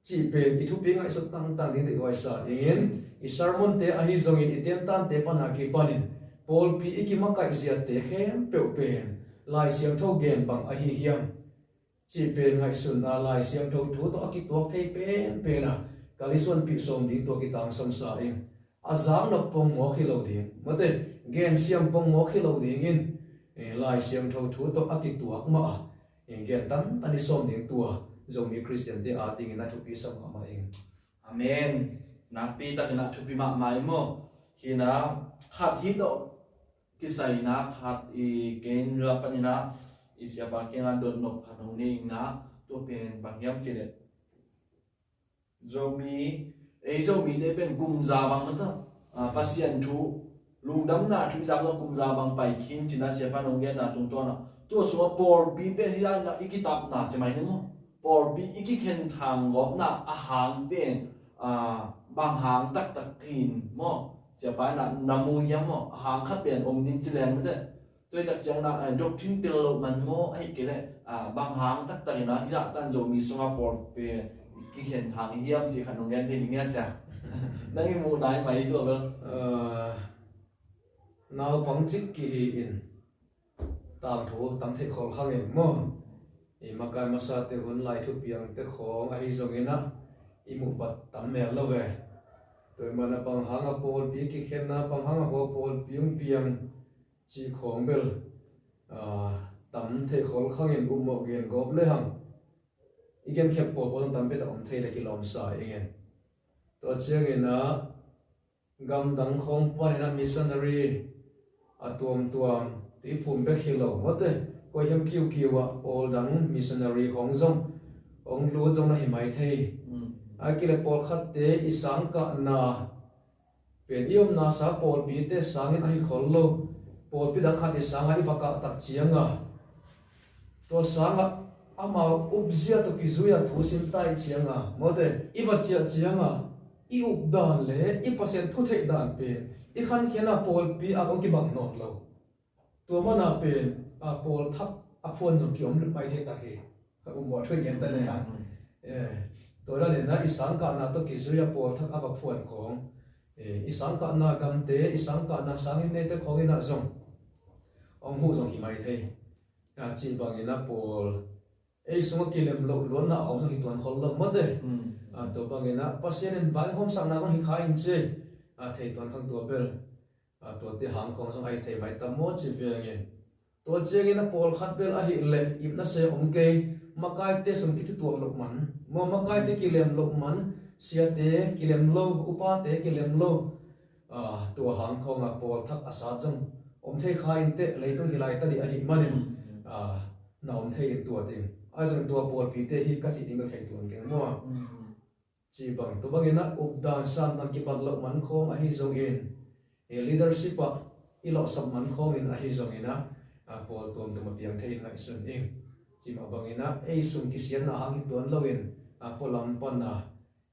cih pen i thupi ngaihsut tangtang ding deih huai sa ing in, i sermonte ahi zongin, i tentante pan a kipanin pawlpi i kimakaih ziate khempeuh pen Lai Siangtho gen bang ahi hiam cih pen ngaihsun a, Lai Siangtho thu tawh a kituak thei penpen a, ka lisuanpih sawm ding tua kitangsam sa ing. A zak nop pongmawk hi lo ding, mate, gensiam pongmawk hi lo dingin, eh, Lai Siangtho thu tawh a kituak mah a, eh, gen tantan i sawm ding tua Zomi Khristiante a dingin a thupi sa mahmah ing. Amen. Nakpi takin a thupi mahmah i maw? Hi in ah khat hi tawh kisai in ah khat i gen la panin ah i siapa kiangah dotnop khat hong nei ing ah, tua pen bang hiam cih leh Zomi, ei Zomite pen kum za bang mata, ah, Pasian thu, lungdamna thu i zak lo kum za bang pai khin cih na siapa nong genna tungtawn ah. Tua sungah pawlpi pen hi zah in ah i kitapna ci mai ni maw? Pawlpi i kikhen thang gawpna a hang pen, ah, bang hang taktak hi in maw? Siapa in ah na mu hiam maw? A hang khat pen om ding ci leng mate. Tua hi tak ciangin ah, eh, doctrine tel loh man maw, ahih kei leh, ah, bang hang taktak in ah, hi zah tan Zomi sungah pawlpi kikhen hang hiam cih khat nong gen thei ding hia sia? Nang i muhna hi mai hi tua bel. Eh, naupang cik kihi in, tangthu tam theih khol khang in maw? I makai masate hun lai thupiangte khawng ahi zongin ah, i muh bat tam mel lo ve. Tua i man a bang hang a pawlpi kikhenna, bang hang a hua pawlpi hong piang, cih khawng bel, ah, tam theih khol khangin upmawh gen gawp le hang. I genkhep pawlpawl zong tam pia tak om thei le kilawmsa ing e. Tua ciangin ah gamdang khawng panin ah missionary a tuamtuam tuiphum bek hi lo mawte, koi hiam kiukiu ah pawldang missionary khawng zong hong lut zong na hi mai thei. Mm. Ahih kei leh pawlkhatte i sangkahna Pen i omna sa pawlpite sangin ahi khol lo, pawlpi dang khat i sangah i va kah tak cianga, tua sangah amau upzia tawh kizuia thu sim ta i cianga, mawte, i va ciah cianga, i updan le i Pasian thu theihdan pen i khankhiatna pawlpi ah hong kibang nawn lo. Tua mana pen a, pawlthak a phuan zong kiom mai thei tak hi. Ka um mawh thuai gen ta le hang. Eh, tua dan inah i sangkahna tawh kizuia pawlthak a va phuan khawng, eh, i sangkahna gamte, i sangkahna sangin neite khawng inah zong hong huh zong hi mai thei. A, cih bangin a pawl ei sungah kilem loh luatna a om zong hi tuan khol lo mawte. A, tua bangin a Pasian in vaihawmsakna zong hi kha in ci. A, thei tuan khang tua bel. A, tuate hang khawng zong ahi thei mai tam maw ci vengin. Tua ciangin a pawlkhat bel ahih leh ipna se om kei, makaite sung kithutuak loh man, maw makaite kilem loh man, siate kilem lo, upate kilem lo. A, tua hang khawng a pawlthak a sat zong om thei kha in teh, leitung hi lai ta dih ahih manin, a, na om thei in tua ding. Ahi zong tua pawlpite hi ka cih ding ka thei tuan keng maw. Ci bang, tua bangin a updan sandan kibat loh man khawng ahi zongin, e, leadership ah i lawhsap man khawngin ahi zongin a, a, pawl tuamtuam a piang thei in ngaihsun ing. Ci mah bangin a ei sung kisiatna hang hi tuan loin, a, pualam pan a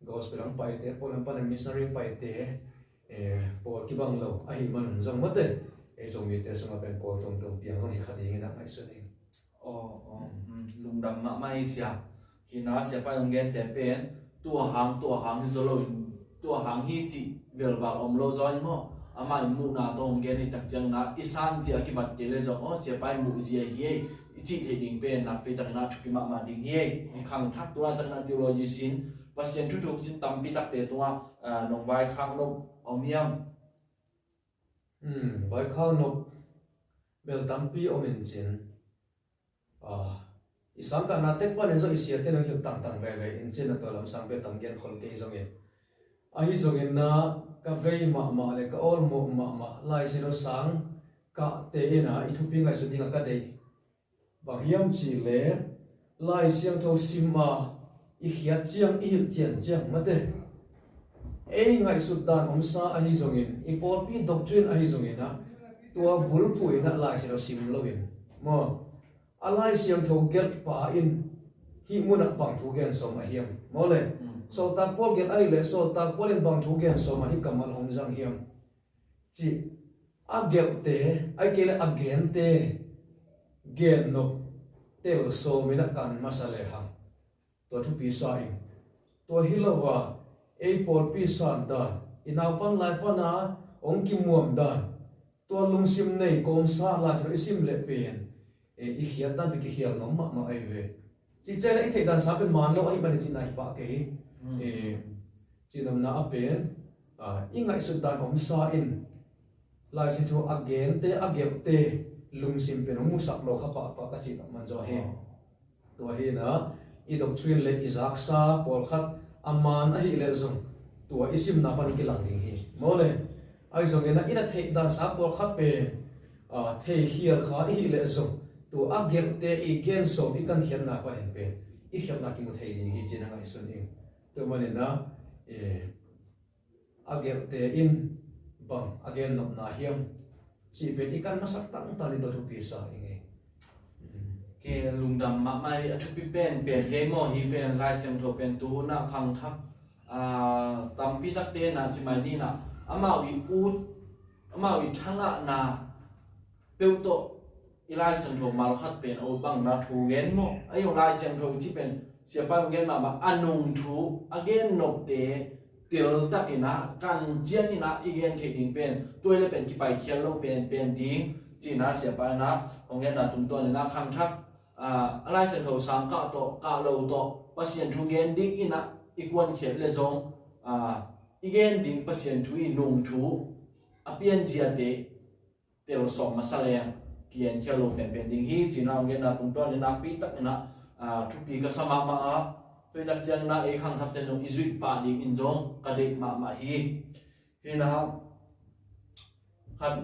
gospel hang paite, pualam pan a missionary paite, e, pawl kibang lo ahi manun zong mawte, ei Zomite sungah pen pawl tuamtuam piang zong hi kha dingin a ngaihsun ing. Aw, aw, mm, lungdam mahmah hi sia. Hina siapa hong gente pen tua hang, tua hang hi zaw loin, tua hang hi cih velval om lo zaw in maw? Amah in muhna tawh hong gen hi tak ciangin a i san cia kibat kei le zong, aw, siapa i muh zia hi ei, i cih theih ding pen nakpi takin a thupi mahmah ding hi ei. I khangthak tua takin a theology sin, Pasian thuthuk sin tampi takte tungah, ah, nong vaikhak nop om hiam? Hmm, vaikhak nop bel tampi om in cin. A, i sangkahna tek panin zong i siate nong hilh tangtang veve in cin a, tua lamsang pen tam gen khol kei zongin. Ahi zongin a ka vei mahmah le ka awlmawh mahmah Lai Siangtho sang kahte in a i thupi ngaihsut dingah ka deih bang hiam cih leh Lai Siangtho sim a i khiat ciang, i hilh cian ciang mate, ei ngaihsut dan omsa ahi zongin, i pawlpi doctrine ahi zongin a, tua bulphuh in a Lai Siangtho sim loin maw, a Lai Siangtho gelhpa in hih munah bang thu gen sawm a hiam? Maw le, mm, Sawltak Paul gelh ahih leh Sawltak Paul in bang thu gen sawm a hih kammal hong zang hiam? Cih a gelhte, ahih kei leh a gente gennop tel sawm in a kan masa lehang, tua thupi sa ing. Tua hi lo a, ei pawlpi san dan, i naupan lai pana hong kimuam dan, tua lungsim nei kawmsa Lai Siangtho i sim leh pen, e, i khiat dan pen kikhial nuam mahmah ahi ve. Cih ciangin a i theih dan sa pen man lo ahih manin cihna hi pah kei hi. Mm. E, cihnopna a pen, a, i ngaihsut dan omsa in Lai Siangtho a gente, a gelhte lungsim pen hong musak lo kha pahpah ka cih man zaw hi. Oh. Tua hi na, i doctrine le i zaksa pawlkhat a man ahih leh zong tua i simna pan kilang ding hi. Maw le, ahi zongin a i na theih dan sa pawlkhat pen, a, theikhial kha i hih leh zong tua a gelhte i gen sawm i kankhiatna panin pen i khialhna kimu thei ding hi ci-in a ngaihsun ing. Tua manin a, e, a gelhte in bang a gennopna hiam cih pen i kan masak tangtang in tua thupi sa ing e. Ke lungdam mahmah hi, a thupi pen pen hi ei maw, hih pen Lai Siangtho pen tuhun a khangthak, a, tampi takte na ci mai ni na, amau i ut, amau i thangahna peuh tawh i Lai Siangtho malkhat pen a ut bangin a thu gen maw? A hi zong Lai Siangtho i cih pen siapa in hong gen mahmah, a nungthu, a gennopte tel takin a, kancian in a i gen theih ding pen tua hi leh pen kipaikhial lo penpen ding ci-in a siapa in a hong genna tungtawn in a khangthak, a, a Lai Siangtho sang kah tawh kah lo tawh Pasian thu gen ding in a i kuankhiat leh zong, a, i gen ding Pasian thu i nungthu a pianziate tel sawm masa leng kigenkhial lo penpen ding hi ci-in a hong genna tungtawn in nakpi takin a, a, thupi ka sa mahmah a, tua hi tak ciangin a ei khangthakte nong i zuih pah dingin zong ka deih mahmah hi. Hi na, khat,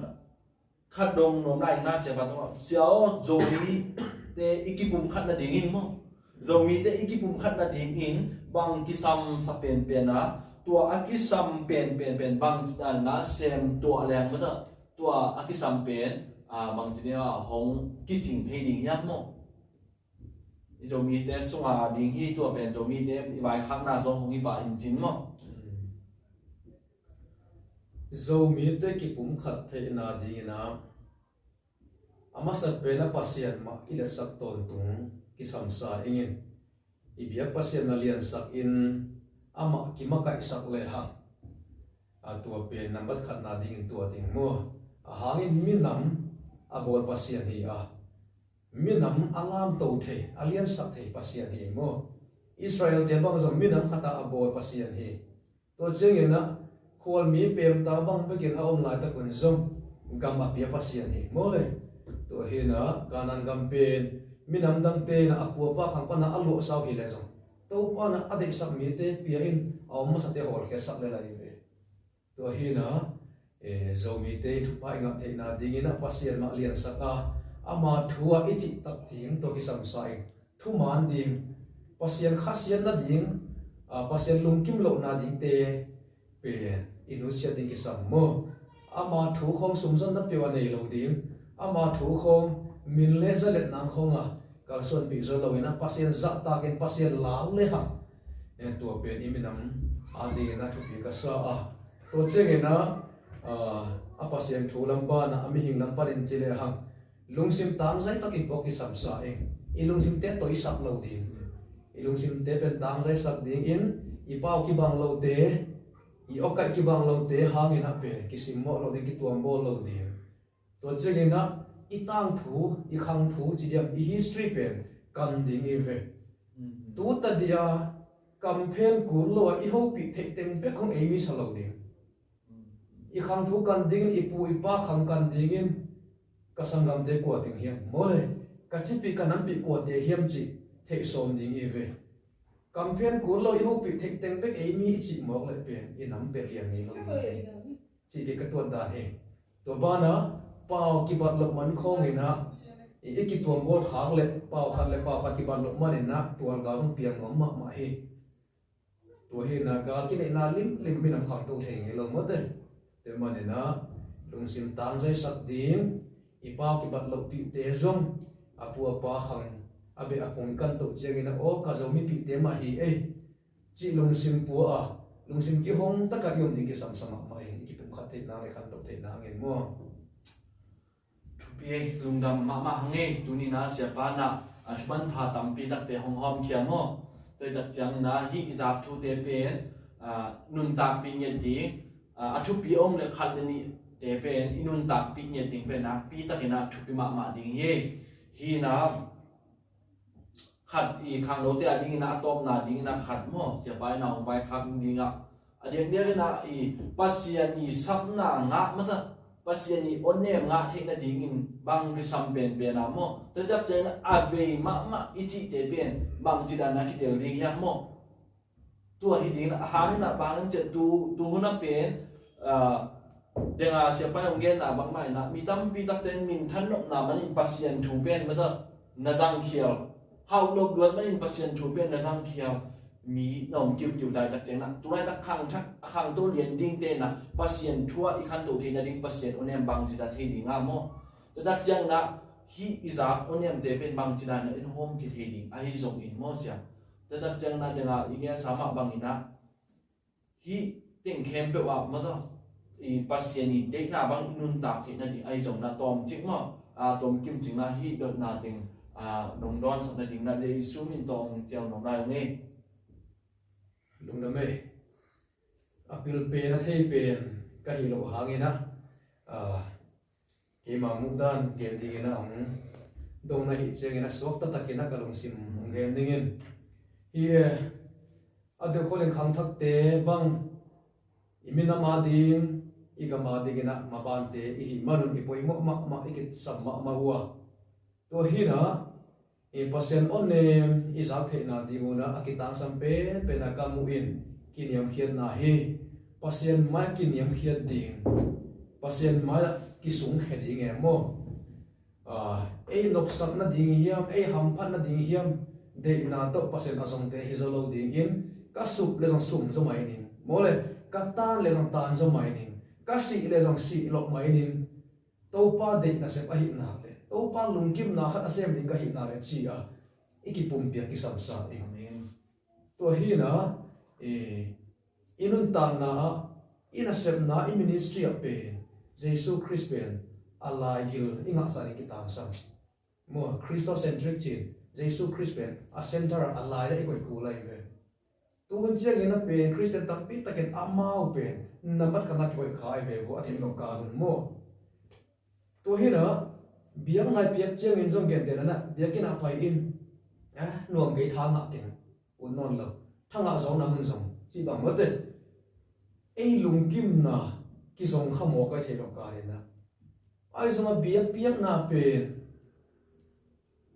khat dong nuam lai in a siapa tungah, sia aw, Zomite i kipumkhat nadingin maw, Zomite i kipumkhat nadingin bang kisam sa penpen a, Tua a kisam pen pen pen bangci dan na sem tua leng mata, tua a kisam pen a bangci dia hong kicing thei ding hiam maw? I Zomite sunga ding hi, tua pen Zomite i vaikhakna zong hong hi pah in cin maw? Zomite kipumkhat theihna dingin ah a masa pen a Pasian mah i letsak tawntung kisamsa ingin, i biak Pasian na liansak in amah kimakaihsak lehang, a tua pen nambat khatna dingin tua ding maw? A hangin minam a bawl Pasian hi a, minam a lamto thei, a liansak thei Pasian hi maw? Israel-te bang zong minam khata a bawl Pasian hi. Tua ciangin ah khualmi pemta bang bekin a om laitakun zong gam a pia Pasian hi maw le? Tua hi-in ah Kanaan gam pen minam dangte in ah a puapa khang pana a luahsa uh hi leh zong, Topa in ah a deihsak mite pia in a om masate hawlkhiatsak le lai ve. Tua hi-in ah, eh, Zomite in thupha i ngah theihna dingin ah Pasian mah liansak a, ama thu ah i cihtak ding tua kisamsa in, thuman ding, Pasian khasiat nading, ah, Pasian lungkim lohna dingte pen i nusiat ding kisam maw? Ama thu khawng sumzonna peuh a nei lo ding, ama thu khawng min le zalet nang khawng a kalsuanpih zo lo in ah Pasian zahtakin Pasian lau lehang, eh, tua pen i minam a dingin ah thupi ka sa a. Tua ciangin ah, ah, a Pasian thu lam pan ah, a mihing lam panin ci lehang, lungsim tangzai takin tua kisamsa ing. I lungsimte toisak lo ding, i lungsimte pen tangzaisak dingin, i pau kibang lote, i awkaih kibang lote hangin ah pen kisimmawh lo ding, kituambawl lo ding. Tua ciangin ah i tangthu, i khangthu ci diam, i history pen kan ding i ve. Tu tadia kamphen kul lo ah i hopih theih teng bek hong ei mi sa lo ding. I khangthu kan dingin, i pu i pa khang kan dingin, ka sanggamte kua teng hiam maw le, ka cipih ka nampih kuate hiam cih theih sawm ding i ve. Kamphen kul lo i hopih theih teng bek ei mi i cih mawk leh pen i nam pen lian ngei lo ding hi. Cih kei ka tuat dan hi. Tua banah pau kibat loh man khawngin ah i, i kituambawl khak leh pau khat le pau khat kibat loh manin ah tualgal zong piang nuam mahmah hi. Tua hi-in ah gal kineihna limlim minam khangto thei ngei lo mawte. Tua manin ah lungsim tangzaisak ding, i pau kibat lohpihte zong a pu a pa khang a beh a phung i kantoh ciangin ah, aw ka Zo mipihte mah hi ei, cih lungsim pua a, lungsim kihong takah i om ding kisamsa mahmah in, i kipumkhat theihna le khantoh theihna hangin maw? Thupi ei, lungdam mahmah hang ei. Tuni-in ah Siapa in ah a thumanpha tampi takte hong hawmkhia maw? Tua tak ciangin ah hih i zak thute pen, ah, nuntakpih ngiat ding, ah, a thupi om le khat le nihte pen i nuntakpih ngiat ding pen nakpi takin ah thupi mahmah ding hi ei. Hi-in ah khat i khangnote a dingin ah a tawpna dingin ah khat maw, Siapa in ah hong vaikhak dingah a diakdiak in ah i Pasian i sapna ngah mata, Pasian i awnem ngah theih nadingin bang kisam penpen ah maw? Tua tak ciangin ah a vei mahmah i cihte pen bangci dan a kitel ding hiam maw? Tua hi ding a hang in ah bang hang ciah tu, tu hun a pen, ah, deng a Siapa in hong genna bangmah in ah mi tampi takte in minthan nopna manin Pasian thu pen mata na zangkhial, hauh nop luat manin Pasian thu pen na zangkhial mi na om kiukiu laitak ciangin ah, tu laitak khangthak a khangto lian dingte in ah Pasian thu ah i khanto theih nading Pasian awnem bangci zah thei ding a maw? Tua tak ciangin ah hih i zak awnemte pen bangci dan in ah in hawm kithei ding ahi zongin maw sia? Tua tak ciangin ah deng a i gensa mah bangin ah hih teng khempeuh ah mata i Pasian i deihna bang i nuntak theih nading ahi zongin ah tawmcik maw, a tawmkim cingin ah hih dotna teng, a, nong dawnsak nading in ah Jesu min tawh hong cial nuam lai ung ei. Lungdam ei. A pil pen a thei pen ka hih loh hangin ah, a, keima muhdan gen dingin ah hong dong na hih ciangin ah suakta takin ah ka lungsim hong gen dingin. Hi e, a deuh khol in khangthakte bang i minam a ding, i gam a dingin ah mabante i hih manun i poimawh mahmah, i kisam mahmah uh a. Tua hi-in ah i Pasian awnem i zak theihna ding un ah a kitangsam penpen a ka muh in kiniamkhiatna hi. Pasian mai-ah kiniamkhiat ding, Pasian mai-ah kisungkhia ding e maw? Ah, ei nopsak nading hiam, ei hamphat nading hiam, deihna tawh Pasian a zongte hi zo lo dingin ka sup le zong sum zaw mai ning. Maw le, ka tan le zong tan zaw mai ning, ka sih le zong sih lawh mai ning, Topa deih nasep ahih nak le Topa lungkimna khat a sem ding ka hih nak le ci-a i kipumpiak kisamsa ing. Amen. Tua hi-in ah, eh, i nuntakna ah, i nasepna, i ministry ah pen Jesu Khrist pen a laigil i ngahsah ding kitangsam. Maw, Christocentric ci-in Jesu Khrist pen a center ah, a lai ah i koih kul ahi ve. Tu hun ciangin a pen Khristian tampi takin amau pen nambat khatna kikoih kha ahi ve, ko a theih loh kal un maw. Tua hi-in ah biakna i piak ciangin zong gentehna-in ah biakinn ah pai-in, eh, nuam kei, tha ngah keng, ut nawn lo, tha ngah zawkna hun zong cih bang mawte. Ei lungkimna kizong kha mawk ahi theih loh kal in ah, ahi zong a biakpiakna pen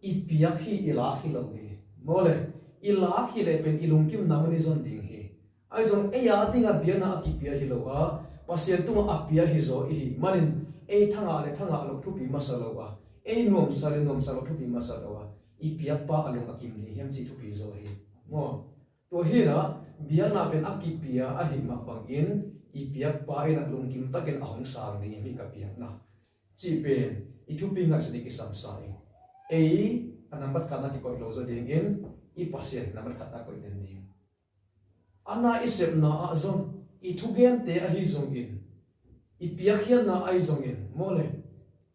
i piak hi, i lak hi lo hi. Maw le, i lak hi leh pen i lungkimna mun i zon ding hi. Ahi zong ei a dingah biakna a kipia hi lo a, Pasian tungah a pia hi zaw i hih manin, ei tha ngah le tha ngah loh thupi masa lo a, ei nuamsa le nuamsa loh thupi masa lo a, i piakpa a lung a kim ding hiam cih thupi zaw hi. Maw, tua hi-in ah biakna pen a kipia ahih mah bangin i piakpa in ah lungkim takin a hong sang ding hiam, hih ka piakna cih pen i thupi ngaihsun i kisamsa ing. Ei a nambat khatna kikoih lo zaw dingin i Pasian nambat khatna koih den ding. A na i sepna ah zong, i thugente ahi zongin, i piakkhiatna ahi zongin, maw le,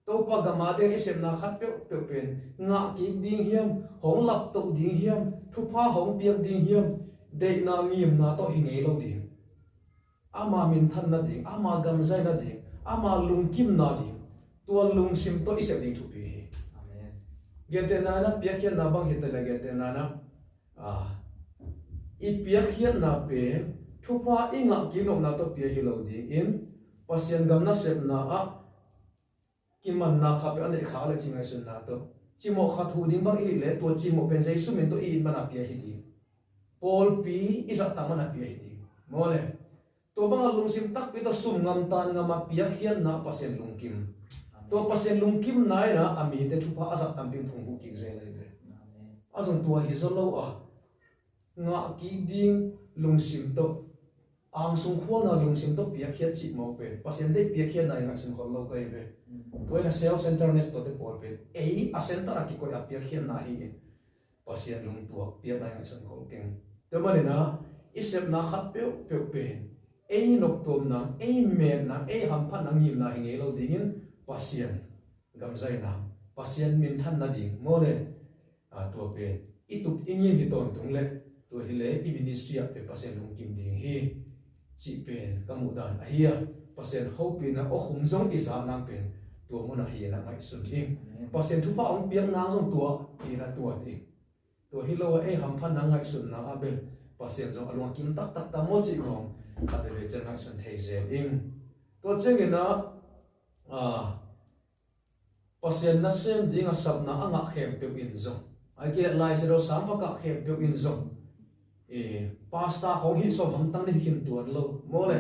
Topa gam a ding i sepna khat peuhpeuh pen ngah kik ding hiam, hong laptoh ding hiam, thupha hong piak ding hiam, deihna ngimna tawh hi ngei lo ding. Ama minthan nading, ama gamzai nading, ama lungkim nading, tua lungsim tawh i sep ding thupi hi. Amen. Gentehna-in ah piakkhiatna bang hi ta leh, gentehna-in ah, ah, i piakkhiatna pen thupha i ngah kik nopna tawh pia hi lo dingin, Pasian gam nasepna ah kimanna khat peuh a neih khak leh cih ngaihsunna tawh, cimawh khat huh ding bang i hih leh, tua cimawh pen Jesu min tawh i it man a pia hi ding. Pawlpi i zahtak man a pia hi ding. Maw le, tua bang a lungsim takpi tawh sum ngam tan ngam a piakkhiatna ah Pasian lungkim. Tua Pasian lungkimna in ah a mite thupha a zah tampi phungvuh kik zel ahi ve. A zong tua hi zaw lo a, ngah kik ding lungsim tawh, angsung khualna lungsim tawh piakkhiat cih mawk pen Pasian deih piakkhiatna i ngaihsun khol lo ka hi ve. Tua in a self-centeredness tuate pawl pen ei a center a kikoih a piakkhiatna hi in, Pasian lungtuak piakna i ngaihsun khol keng. Tua manin ah i sepna khat peuhpeuh pen ei noptuamna, ei metna, ei hamphatna ngimna hi ngei lo dingin Pasian gamzaina, Pasian minthan nading, maw le, a, tua pen i tup i ngim hi tawntung leh, tua hi leh i ministry ah pen Pasian lungkim ding hi cih pen ka muhdan ahi a, Pasian hopihna awkhum zong i zak nang pen tua munah hi in ah ngaihsun ing. Amen. Pasian thupha hong piak nang zong tua hi in ah tuat ing. Tua hi lo a, ei hamphatna ngaihsutna ah bel Pasian zong a lungkim taktak ta maw cih khawng khat veve ciang ngaihsun thei zel ing. Tua ciangin ah, a, Pasian nasem ding a sapna a ngah khempeuh in zong, ahih kei leh Lai Siangtho sang va kah khempeuh in zong, e, pastor khawng hih sawm hamtang ding hi khin tuan lo, maw le.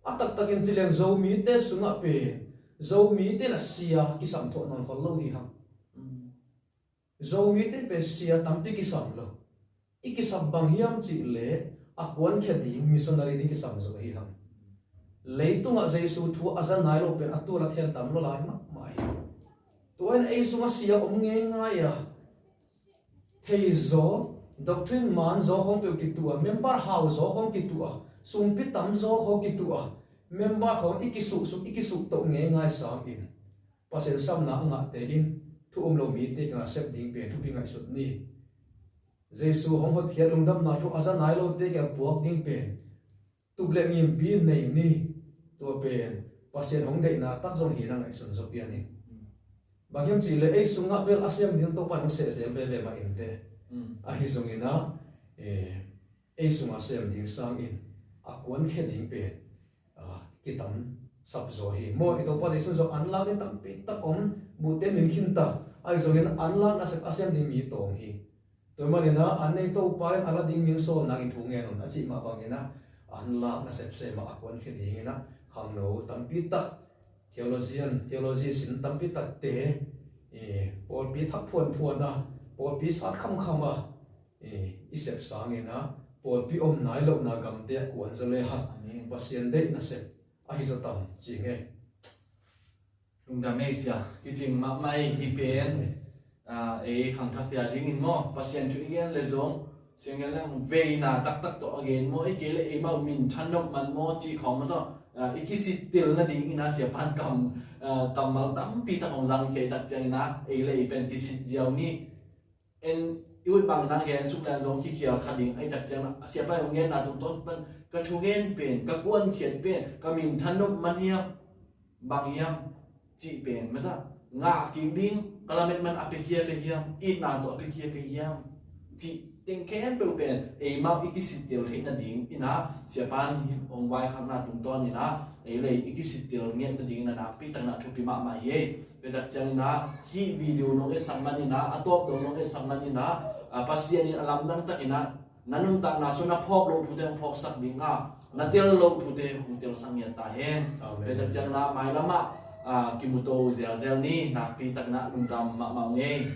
A taktakin ci leng Zomite sungah pen Zomite in a sia kisam thuah nawn khol lo hi hang. Zomite pen sia tampi kisam lo. I kisam bang hiam cih leh a kuankhia ding missionary ding kisam zaw hi hang. Leitungah Jesu thu a za nai lo pen a tul a thei tam lua lai mahmah hi. Tua in ei sungah sia om ngeingai a, thei zaw, doctrine man zaw khawng peuh kituh a, member hau zaw khawng kituh a, sumpi tam zaw khawng kituh a, member khawng i kisuhsuk, i kisuhtoh ngeingai sangin Pasian sapna a ngahte in thu um lo mite kiangah sep ding pen thupi ngaihsut ni. Jesu hong hotkhiat lungdamna thu a za nai lote kiangah puak ding pen tup le ngimpi nei ni. Tua pen Pasian hong deihna tak zong hi in ah ngaihsun zaw pian ing. Bang hiam cih leh ei sungah bel a sem ding Topa in hong sehseh veve mah inteh. Ahi zongin ah, eh, ei sungah sem ding sangin a kuankhia ding pen, ah, kitam sap zaw hi. Maw, i Topa Jesu zong anlak ding tampi tak om, buhte min khin ta. Ahi zongin anlak nasep a sem ding mi tawm hi. Tua manin ah an nei Topa in a la ding min sawl nangin thu ngen un a cih mah bangin ah anlak nasep sem ah a kuankhia dingin ah khangno tampi tak, theologian, theology sin tampi takte, eh, pawlpi thak phuanphuan a, pawlpi sat khamkham a, eh, i sep sangin ah Pawlpi om nai lohna gamte ah kuanzaw le hak, Pasian deih nasep ahi zaw tam ci ngei. Lungdam ei sia, kicing mahmah ei hi pen. Ei khangthakte a dingin maw, Pasian thu i gen le zong, siangel le veina taktak tawh a gen maw, ei kei le eimau minthan nop man maw cih khawng maw tawh, i kisittel nadingin a siapan kam kammal tampi tak hong zang khia i tak ciangin a ei le ei pen kisit ziau ni. En i ut bangin a gen suk le zong kikhial kha ding a i tak ciangin a siapan hong genna tungtawn pan ka thugen pen, ka kuankhiat pen, ka minthan nop man hiam, bang hiam cih pen mata ngah kik ding, ka lamet man a piakhia ka hiam, itna tawh a piakhia ka hiam cih teng khempeuh pen eimau i kisittel theih nading in a siapan hong vaikhakna tungtawn in a ei le i kisittel ngiat nadingin a nakpi takin a thupi mahmah hi ei. Tua tak ciangin a hih video nong etsak manin a, a tawp dong nong etsak manin a, Pasian in a lamdang takin a na nuntakna sung na phawk loh thute hong phawksak ding a, na tel loh thute hong telsak ngiat ta hen. Tua tak ciangin a mailam ah kimuto zelzel ni, nakpi takin a lungdam mahmah ung ei.